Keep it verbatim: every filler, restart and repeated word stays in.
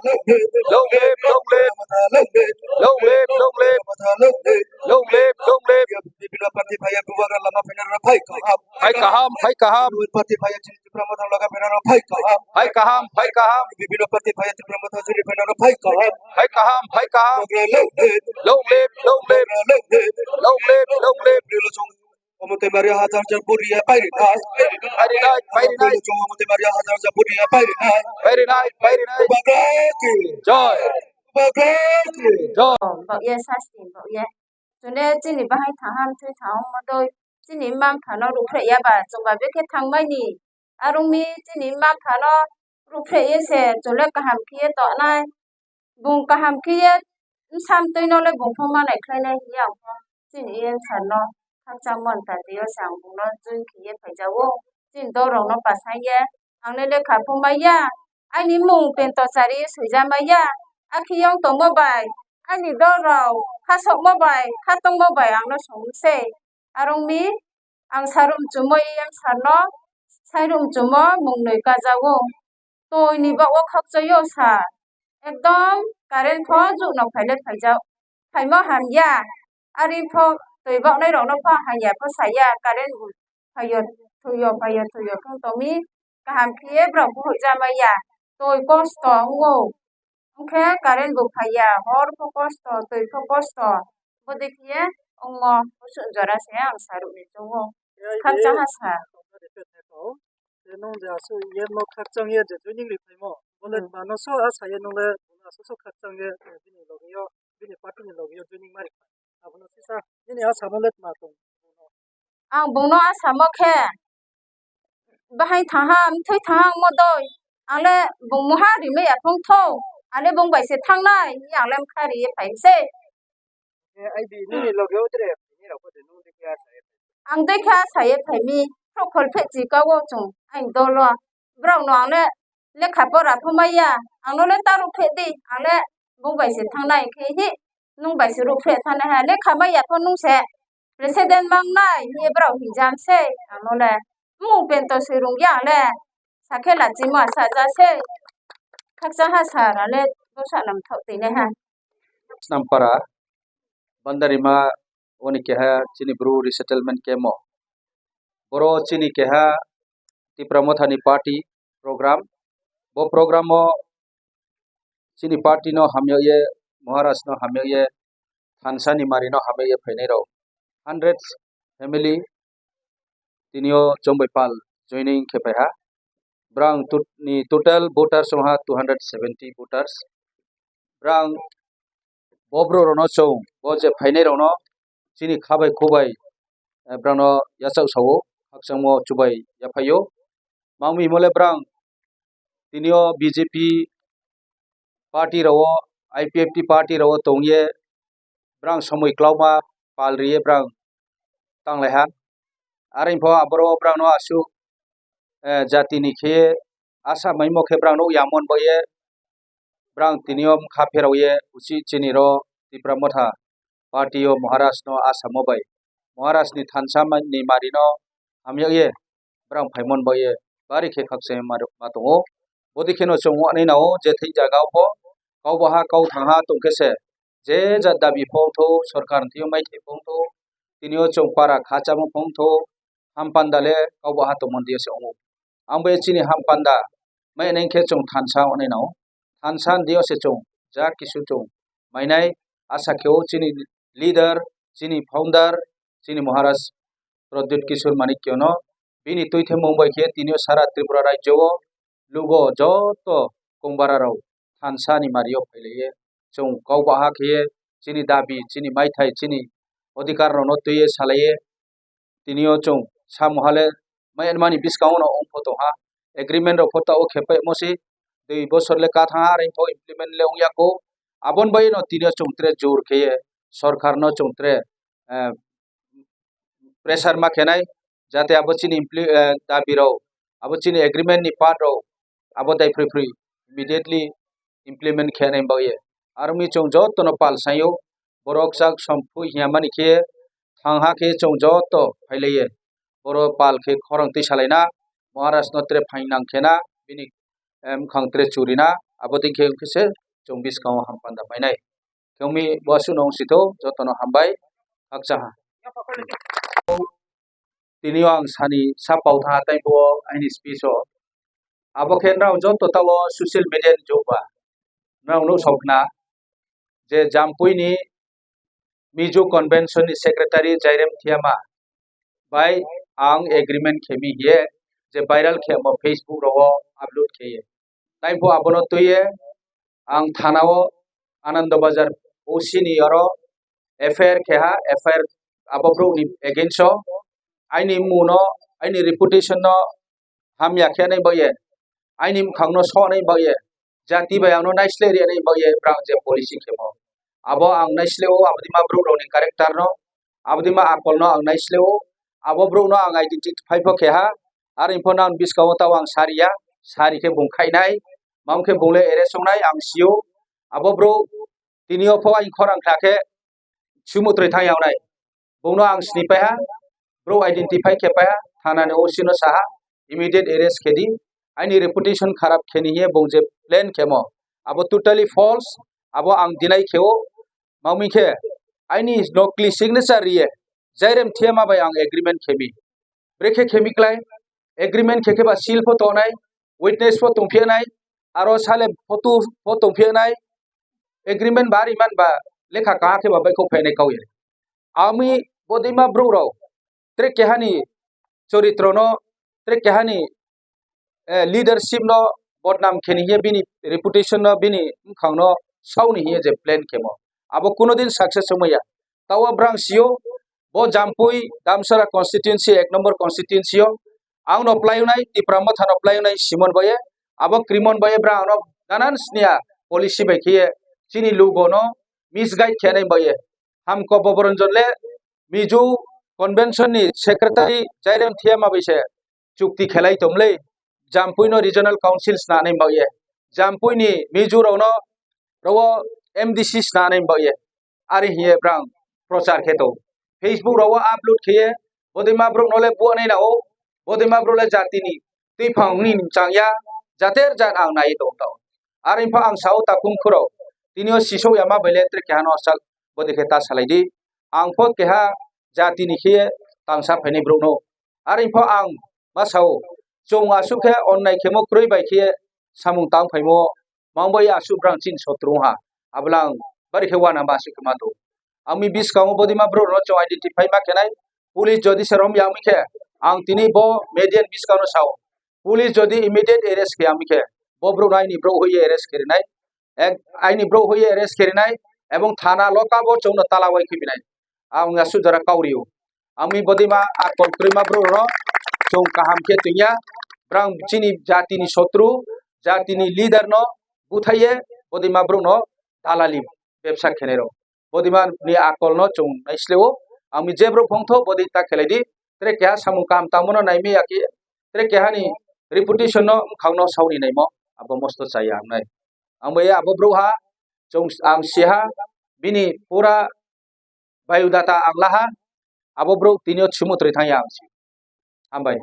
Long live, long live. Long live, long live. Long live, long live. Bibino party phaiya bubagra lama phaina rok phai kaham. Phai kaham, phai kaham. Bibino party phaiya chini Tipra Motha loga phaina rok phai kaham. Phai kaham, phai kaham. Bibino party phaiya Tipra Motha chini phaina rok phai kaham. Phai kaham, phai kaham. Bubagra long live. Long live, long live. Bubagra long live. Long live, long live. Bibino chong Omote Maria hajar hajar buriya pairi nai. Pairi nai, pairi nai. Chong Omote Maria hajar hajar buriya pairi nai. Pairi nai, pairi nai. Bubagra ki. Joy. Bubagra ki. Joy. Bok ye sasti, bok ye. Chune chini bahai thaham thui thaham modoi. Chini mang thano rukre ya ba. Chungba beke thangmai ni. Arung mi chini mang thano rukre ye se chule kaham khe ye tonai. Bung kaham khe ye bwsam twi no le bung pho manai khlai nai hwnwi ang pho chini E M sir no khakchang mon ta twi o se ang bung no join khe ye phai ja o. Chini dol rok no pasai ye ang le lekha pho mai ya, aini mung pento chari sui ja mai ya, akhe yong tongmo bai aini dol rok kha sokmo bai kha tongmo bai ang no song se. Arung mi ang sarum chumo E M sir no sairum chumo mung nwi ka ja o. Twi ni ba o khakchai o sa. Ekdom current pho jukno phaile phaijak. Phaima hamya. Ari pho twi baknai rokno pho hamya pho saya. Current bo phaio, thuio, phaio, thuio khe tongmi kaham khiye borok buhuk jamaya. Twi kosto wngo. Wngkhe current bo phaiya. Hor pho kosto, twi pho kosto. Bodei khiye wngmo usuk jora se ang sarukni chungo. Khakchang ha sa. Tei nwng je aswk ye no khakchang ye je joining ri phaimo, bo le Hmm. Mano so a sa ye nwng le bono aswk so khakchang ye, eh, bini logi yo, bini party ni logi yo joining ma ri phai. Abono sisa nini a samo le tma tong? Ang bungno a samo khe, bahai thaha, mthwi thaha wngmo doi. Ang le bung muha rimwi ya phung tho. Ang le bung bai se thangnai, ang le mkha ri ye phai se. Eh, ai di, nini logi yo tre, nini rok bo de, nwng de khe a sa ye. Ang de khe a sa ye phai mi, khrokhol phe chi ka wo chung, ang dolo. Borok no ang le lekha pora pho mai ya, ang no le ta ruk phe di, ang le bung bai se thangnai khe hi, nwng bai se ruk phe thangnai ha, lekha mai ya pho nwng se president mang nai hi borok hi jam se, ang no le mung pento se rung ya ang le, sa khe la chimo sa ja se, khakchang ha sa ra le, dosa nam thok twi nai ha. Snampara, Bandarima, oni keha chini Bru resettlement camp o. Boro chini keha Tipra Mothani party program. Bo program o chini party no hamya ye, Maharaj no hamya ye, thansa ni mari no hamya ye phainai rok. Hundreds family tini o chongbai pal joining khe phai ha. Brang tut-, ni total voters wng ha two hundred seventy voters. Brang bo bro rok no chwng bo je phainai rok no chini kha bai khu bai, eh, brang no yachak sao, khakchangmo chubai yaphaio. Mangmi himole brang tini o B J P party rok o, I P F T party rok o tong ye brang somoi klauma pal ri ye brang tang lai ha. Are pho aboro brang no aswk, eh, jati ni khe asa maimo khe brang no yamon bo ye brang tini o mkha pherao ye uchi chini ro Tipra Motha party o Maharaj no asamo bai Maharaj ni thansa ma-, ni mari no hamya ye brang phaimon bai ye bari khe khakchangma ma tongo. Bodi kheno chwng wanai nao je thik jaga o pho kau baha kau thangha tongkhe se je jat dabi phongtho sorkar thio mai thai phongtho tini o chwng para kha chamo phongtho hampanda le kau baha tongmon dia se ongo. Ang bai chini hampanda mai neng khe chwng thansa onai nao. Thansa dia se chwng ja kisu chwng mainai asa khe o chini leader, chini founder, chini Maharaj Pradyut Kishore Manikya no bini tuithemung bai khe tini o sara Tripura rajyo o lugo joto kongbara rok thansa ni mari o phai lai ye chwng kau baha khe ye chini dabi, chini maithai, chini odhikar rok no twi ye salai ye tini o chwng samu hale mai mani bwskango no ong photo ha agreement rok photo o khe pai mo se dui bosor le ka thang ha are pho implement le ong ya kho aboni bai no tini o chwng tre jor khe ye sorkar no chwng tre, eh, pressure ma khenai, jate abo chini impli-, eh, dabi rok, abo chini agreement ni part rok, abo dai phri phri immediately implement khenai bagwi. Aroni chwng joto no pal saio, borok chak som phui hiya mani khe thang ha khe chwng joto phai lai ye. Boro pal khe khorang twi salai na, Maharaj no tre phainang khe na, bini, eh, bwkhang tre churi na, Abo dei khe khe se chwng bwskango hampanda painai. Khe wngmi bo aswkno wng sitho, jotono hambai, khakcha ha. Tini o ang sani sa pau tha tei bo aini speech o. Abo khe nrao joto tao social media ni jug ba. Nrao no sok na je Jampui ni Mizo Convention ni Secretary Jairem Thiama bai ang agreement khe mi hiye je viral khe mo Facebook rogo upload khe ye. Tei bo abono twi ye ang thana o Anando Bazar O C ni oro F I R khe ha, F I R abo borok ni against o aini mung no, aini reputation no hamya khe nai bagwi, aini bwkhang no so nai bagwi, jati bai ang no naisleh ri nai bagwi brang je policy khe mo. Abo ang naisleh o, abo dima borok rok ni character no, abo dima akol no ang naisleh o, abo borok no ang identify pho khe ha, aro pho nang bwskango tao ang sari ya, sari khe bung khai nai, mam khe bung le arrest wngnai ang si o, abo borok tini o pho aini khorang kha khe sumutrwi thang ya wnai. Bungno ang sini paiha, bro identify khe paiha, thana ni O C no saha, immediate arrest khe di, aini reputation kharap khe ni hiye bung je plan khe mo. Abo totally false, abo ang deny khe o, mamwi khe aini nokli signature riye, Jairem Thiama bai ang agreement khe mi. Brekhe khe mi klai, agreement khe khe ba seal pho tongnai, witness pho tongphiya nai, aro sale photo pho tongphiya nai, agreement ba ri man ba lekha kaha khe ba bai kho phainai kau ya. Ami bodima bro rok tre keha ni choritro no, tre keha ni, eh, leadership no bodnam khe ni hiye bini reputation no bini bwkhang no sauni hiye je plan khe mo. Abo kuno din success wngmaya. Tawa brang sio bo Jampui Damsara constituency ek number constituency o ang no playunai Tipra Motha no playunai Simon Boye abo Krimon Boye brang no nanan sniya policy bai khiye chini lugo no misguide khe nai Boye. Hamko Boboranjan le Mizo Convention ni Secretary Jairem Thiama bai se chukti khelai tomle, Jampui no Regional Council sna nai bagye, Jampui ni Mizo rok no rogo M D C sna nai bagye, ari hiye brang prochar khe to. Facebook rogo upload khiye, bodima brok no le bo nai na o, bodima brok le jati ni twi phang ni chang ya, jater jan ang nai tong tao. Ari pha ang sao ta kum khuro, tini o sisok ya ma bai le tre keha no sak bodi khe ta salai di. Ang pho keha jati ni khe tangsa phainai brok no. Ari pho ang ma sao, chwng aswk khe onnai khemo kwrwi bai khe samung tang phaimo, mangbai aswk brang chini sotru ha, ablang bari khe wana ma aswk khe ma do. Ang mi biskango bodima brok no chwng identify ma khenai, police jodi se rom ya mi khe, ang tini bo media ni biskango sao, police jodi immediate arrest khe ya mi khe, bo brok no aini brok hoye arrest khe rinai, ek, aini brok hoye arrest khe rinai, ebong thana loka bo chwng no tala wai khe binai. Ang aswk jora kauri o. Ami bodima akol kwrwima borok rok chwng kaham khe tongya, brang chini jati ni sotru, jati ni leader no buthaiye bodima borok no dalali bebsa khenai rok. Bodima ni akol no chwng naisleo, ami je borok phongtho bodi ta khelai di, tre keha samung kaham tangmo no naimi ya khe, tre keha ni reputation no bwkhang no sauni naimo, abo mosto chaya ang nai. Ang bai abo borok ha, chwng ang si ha, bini pura biodata ang laha, abo borok tini o sumutrwi thang ya ang si. Hambai.